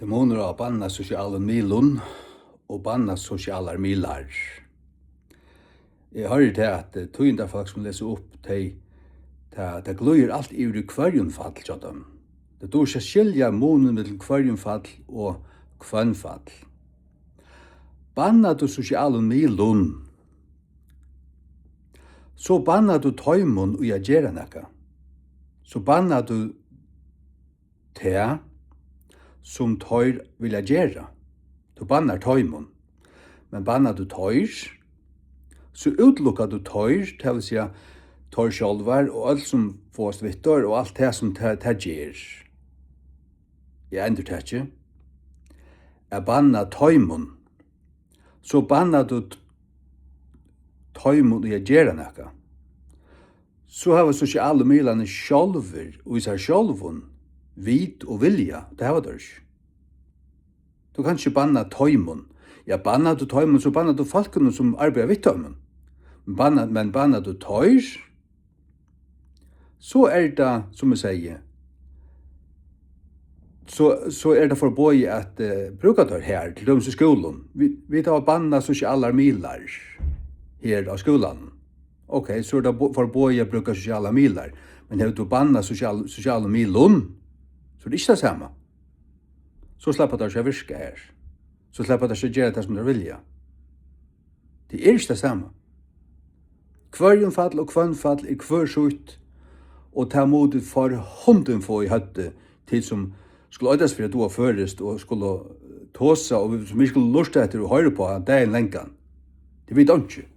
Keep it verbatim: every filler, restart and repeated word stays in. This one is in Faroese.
Er munur á at banna sosialum miðlum og banna sosialar miðlar? Eg hoyri tað, at, eh, tíðindafólk, sum lesa upp, tey, tað, tað glíður alt yvir í hvørjumfall hjá teimum. Tey duga ikki at skilja munin millum hvørjumfall og hvønnfall. Bannar tú sosialum miðlum, so bannar tú teimum í at gera nakað. So bannar tú tað, sum teir vilja gera. Tú bannar teimum. Men bannar tú teir, so útilukkar tú teir, tað vil siga, teir sjálvar og øll, sum fáast við teir, og alt tað, sum tað, tað ger. Eg endurtaki, at banna teimum, so bannar tú t-, teimum í at gera nakað. So hava sosialu miðlarnir sjálvir, í sær sjálvum, vit og vilja. Tað hava teir ikki. Tú kanst ikki banna teimum. Ja, bannar tú teimum, so bannar tú fólkunum, sum arbeiða við teimum. Banna, men bannar tú teir, so er tað, sum eg segði, so, so er tað forboðið at, eh, brúka teir her, til dømis í skúlum. Vit, vit hava bannað sosialar miðlar her á skúlanum. Ok, so er tað bo-, forboðið at brúka sosialar miðlar. Men hevur tú bannað sosial-, sosialum miðlum, so er tað ikki tað sama. So sleppa teir ikki at virka her. So sleppa teir ikki at gera tað, sum teir vilja. Tað er ikki tað sama. Hvørjumfall og hvønnfall er hvør sítt, og tað mugu tit for hundin fáa í høvdið, tit sum skulu eitast fyri at duga føroyskt og skulu tosa, og sum vit skulu lurta eftir og hoyra upp á dagin langan. Tit vita einki.